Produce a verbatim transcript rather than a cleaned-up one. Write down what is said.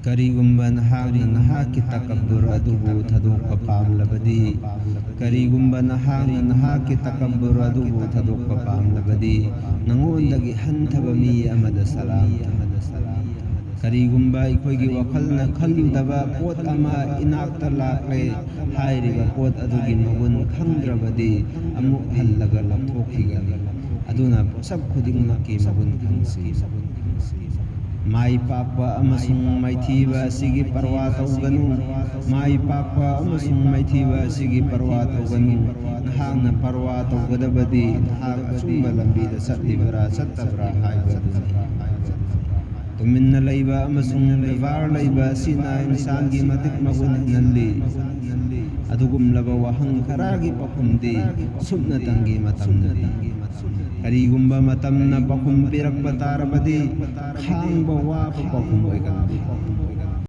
ꯀꯔꯤꯒꯨꯝꯕ ꯅꯍꯥꯛꯅ ꯅꯍꯥꯛꯀꯤ ꯇꯀꯕꯨꯔ ꯑꯗꯨꯕꯨ ꯊꯥꯗꯣꯛꯄ ꯄꯥꯝꯂꯕꯗꯤ, ꯀꯔꯤꯒꯨꯝꯕ ꯅꯍꯥꯛꯅ ꯅꯍꯥꯛꯀꯤ ꯇꯀꯕꯨꯔ ꯑꯗꯨꯕꯨ ꯊꯥꯗꯣꯛꯄ ꯄꯥꯝꯂꯕꯗꯤ, ꯅꯉꯣꯟꯗꯒꯤ ꯍꯟꯊꯕ ꯃꯤ ꯑꯃꯗ ꯁꯂꯥꯝ ꯊꯝꯃꯨ꯫ ꯀꯔꯤꯒꯨꯝꯕ ꯑꯩꯈꯣꯏꯒꯤ ꯋꯥꯈꯜꯅ ꯈꯜꯂꯨꯗꯕ ꯄꯣꯠ ꯑꯃ ꯏꯅꯥꯛꯇ ꯂꯥꯛꯂꯦ, ꯍꯥꯏꯔꯤꯕ ꯄꯣꯠ ꯑꯗꯨꯒꯤ ꯃꯒꯨꯟ ꯈꯪꯗ꯭ꯔꯕꯗꯤ ꯑꯃꯨꯛ ꯍꯜꯂꯒ ꯂꯧꯊꯣꯛꯈꯤꯒꯅꯤ꯫ ꯑꯗꯨꯅ ꯄꯣꯠꯁꯛ ꯈꯨꯗꯤꯡꯃꯛꯀꯤ ꯃꯒꯨꯟ ꯈꯪꯁꯤ꯫ ꯃꯥꯏ ꯄꯥꯛꯄ ꯑꯃꯁꯨꯡ ꯃꯥꯏꯊꯤꯕ ꯑꯁꯤꯒꯤ ꯄꯔꯋꯥ ꯇꯧꯒꯅꯨ꯫ ꯃꯥꯏ ꯄꯥꯛꯄ ꯑꯃꯁꯨꯡ ꯃꯥꯏꯊꯤꯕ ꯑꯁꯤꯒꯤ ꯄꯔꯋꯥ ꯇꯧꯒꯅꯨ꯫ ꯅꯍꯥꯛꯅ ꯄꯔꯋꯥ ꯇꯧꯒꯗꯕꯗꯤ ꯅꯍꯥꯛ ꯑꯆꯨꯝꯕ ꯂꯝꯕꯤꯗ ꯆꯠꯂꯤꯕ꯭ꯔꯥ ꯆꯠꯇꯕ꯭ꯔꯥ ꯍꯥꯏꯕꯗꯨꯅꯤ꯫ ꯇꯨꯃꯤꯟꯅ ꯂꯩꯕ ꯑꯃꯁꯨꯡ ꯕꯦꯕꯥꯔ ꯂꯩꯕ ꯑꯁꯤꯅ ꯏꯟꯁꯥꯟꯒꯤ ꯃꯇꯤꯛ ꯃꯒꯨꯟ ꯍꯦꯟꯍꯜꯂꯤ꯫ ꯑꯗꯨꯒꯨꯝꯂꯕ ꯋꯥꯍꯪ ꯈꯔꯒꯤ ꯄꯥꯎꯈꯨꯝꯗꯤ ꯁꯨꯞꯅꯇꯪꯒꯤ ꯃꯇꯝꯅꯤ꯫ ꯀꯔꯤꯒꯨꯝꯕ ꯃꯇꯝꯅ ꯄꯥꯎꯈꯨꯝ ꯄꯤꯔꯛꯄ ꯇꯥꯔꯕꯗꯤ, ꯈꯥꯡꯕ ꯋꯥꯕ ꯄꯥꯎꯈꯨꯝ ꯑꯣꯏꯒꯅꯤ꯫